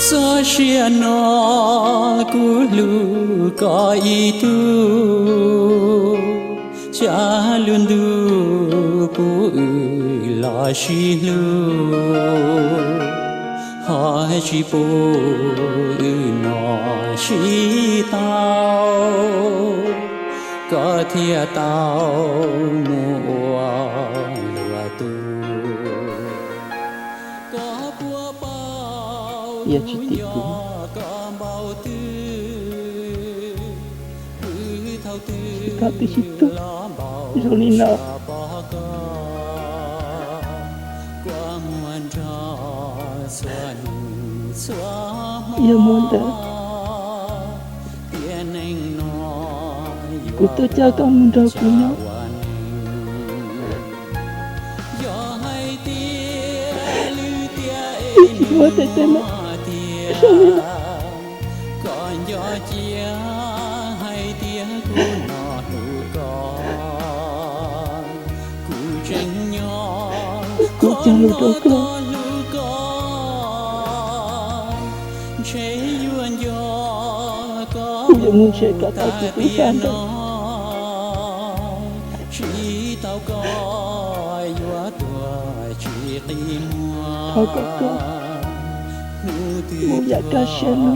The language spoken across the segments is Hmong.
Txoj sia no kuv hlub koj ib tug, tsam lub ntuj pub wb los sib hlub, ho tsis pub wb no sib tau, koj thiaj tau mus ua luag tug. Yog tsis tim kuv, koj twb tsis tuag zoo li no. Yog muaj ntawd, kuv tuaj coj koj mus nrog kuv nyob. Tsis muaj tej teeb meem zoo li no. Kuv cog lus rau koj, kuv yuav mus ntsib koj tau tus tub sab ntawd. Thov kom koj mus yam kaj siab no.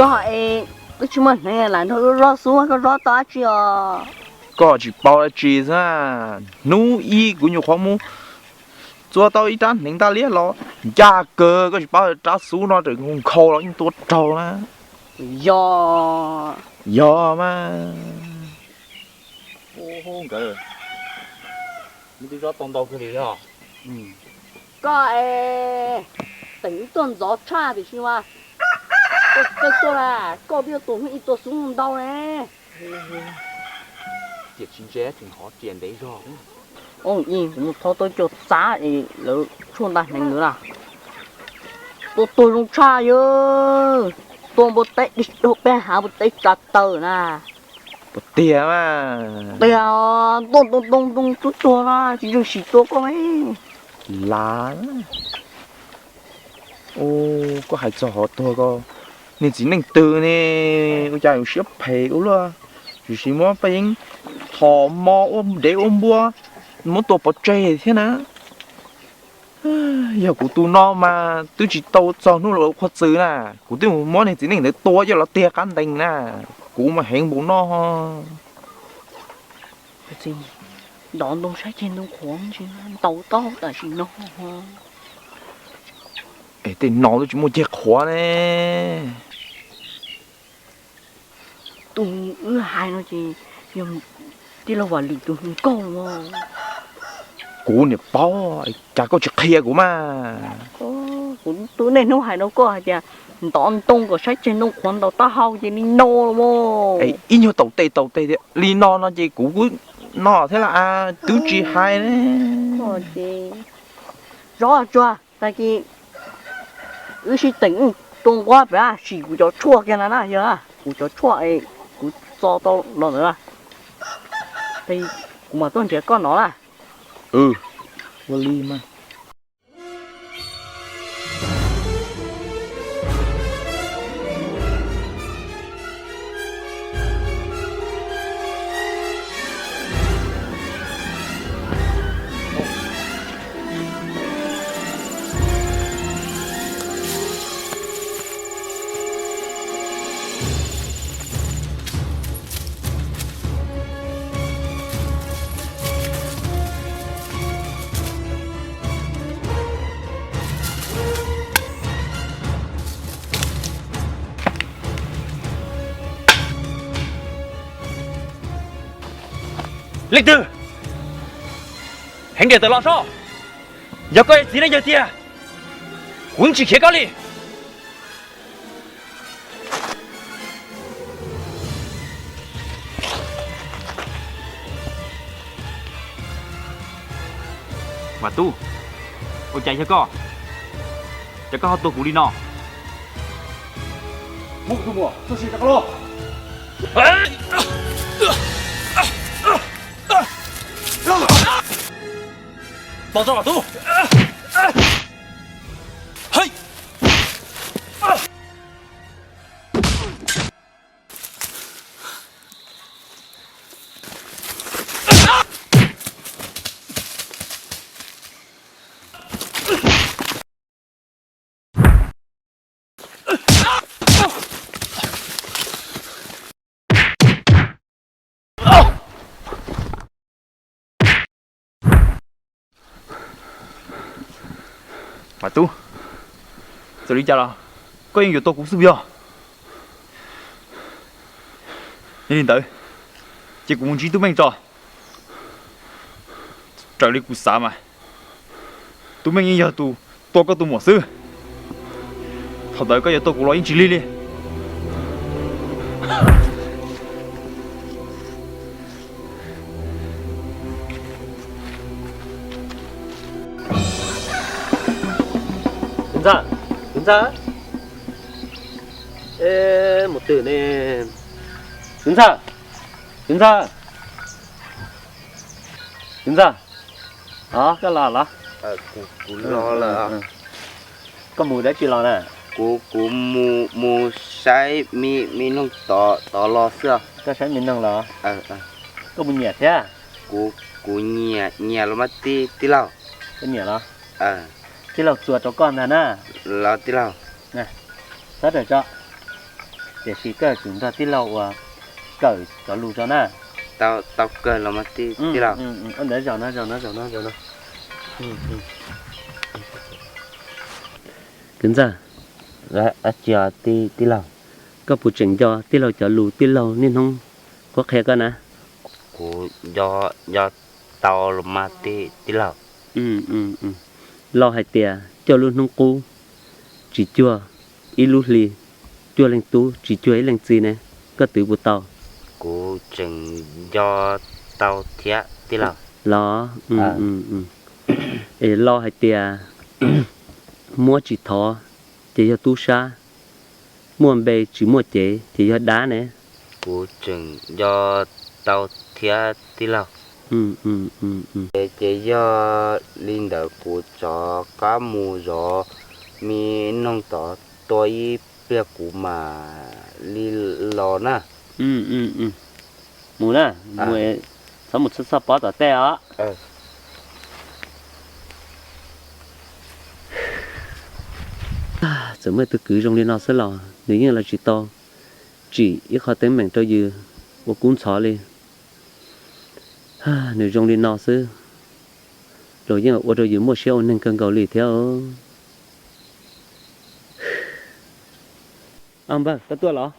Koj es twb tsis muaj hneev lam nrog wb zov xub, koj zov tau dab tsi os? Koj tsis paub dab tsi xwb. Hnub ib kuv nyuam qhuav mus txua tau ib rab hneev ntaj liab los ncaj kawg, koj tsis paub rab xub no tseem nkhaus los yeej tua raug na. Yog. Yog mas. Nkawd, neb twb zov tau ntau kawg li os. Koj es teem wb tuaj ntxov tshaj tiam sis mas koj txawj tuaj na, koj twb yuav tua hnub ib tua xub ntau ne. Tiam tsis ntse tseem hov riam ntev zog. Kuv mus thov tau cov txav es lawv tshuaj ntaj hneev ntawd na. Tua tuag zoo tshaj yawg, tua npua teb dig rau peb hav npua teb tsa taw na. Puas tiag mas? Tiag, tua ntoo ntoo ntoo tub tuag na, tsis zoo sim tua koj me. Lav, koj hais txog hov tuag ko, niag txiv neej twg ne, ua cas yus siab phem ua luaj, tsis muab paj yeeb thom mov ua dev ua npua, muab tua pov tseg thiab na. Yog kuv tus no mas twb tsis tau txog hnub lawv qhuab txwv na, kuv twb mus muab niag txiv neej ntawd tua coj los tiag qab ntees na, kuv mas heev npaum no. Ntov ntoo saib ceg ntoo qhuav ntsis ntaus tau tam sim no. Es tej no twb tsis muaj ceg qhuav ne. Tus wb hais no ces yog tij laug Vam Lwm tus hluas nkauj los? Kuv niam paub, cas koj tsis qhia kuv mas? Kuv twb niaj hnub hais rau koj hais tias ntov ntoo kom saib tseg ntoo qhuav ntaus taub hau ces li no los mas. Ib nyuag taus tes taus tes li no no ces kuv kuj no thiab las, twb tsis hais ne. Zov tsuag, tag kis wb sib teem tua nquab pem sim kuv cov tshuaj kiag na na, yog kuv cov tshuaj es kuv txo tau los ntawd, kuv mam tuaj nrhiav koj no na. Ua li mas. Leej twg? Heev diam tawm los soj. Yog koj yog txiv neej yawg tiag, kuv yeej tsis khiav koj li. Vam Tub, ua cas yog koj? Cas koj ho tuag kuv li no? Muab kuv tus muam txog sia rau koj los. Tos tso Vam Tub. Vam Tub, txawm li cas los koj yeej yuav tau kuv xwb yog? Yog li ntawd, ces kuv mus ntsib Tub Meej tso. Raws li kuv xav mas, Tub Meej yeej yog tus tua koj tus muam xwb. Thaum ntawd koj yuav tua kuv los yeej tsis lig li. Tus ntxawg, tus ntxawg, mus twg ne? Tus ntxawg, tus ntxawg, tus ntxawg, koj los los? Kuv los lawm. Koj mus dab tsi los na? Kuv, kuv mus, mus saib me, me noog tod, tod los xwb. Koj saib me noog los? Koj mus nyiam thiab? Kuv, kuv nyiam, nyiam los mas tij, tij laug. Koj nyiam los? Tij laug txuas rau koj ntag na. Los tij laug. Txhob rawm tso. Tiam sis koj yuav tsum nrog tij laug uas kawm cov lus tso na. Tau, tau kawg los mas tij, tij laug. Ua ntawd zaum no, zaum no, zaum no, zaum no. Kwv ntxawg, tij, tij laug, koj puas tseem nco tij laug cov lus tij laug niaj hnub qhuab qhia koj na? Kuv nco, nco tau los mas tij, tij laug. Laus hais tias cuaj lub hnub qub tsis cuag ib lub hli, cuaj leej tub tsis cuag ib leej txiv ne, koj twv puas tau? Kuv tseem nco tau thiab tij laug. Los, es laus hais tias muab tsis thov ces yog tub sab, muaj npe tsis muaj cev ces yog dab ne. Kuv tseem nco tau thiab tij laug. Ces yog li ntawd kuv rov qab mus zov me noog tod tua ib pliag kuv mam li los na. Mus na, mus, txhob mus txog pob tom tej os. Txawm muaj tus kwv zoo li no xwb los nws yeej los tsis tau tsim ib qho teeb meem rau yus ua kub ntxhov li. Nws zoo li no xwb los yeej ua rau yus muaj siab ua neeg kawg nkaus li thiab. Npawg, koj tuaj los?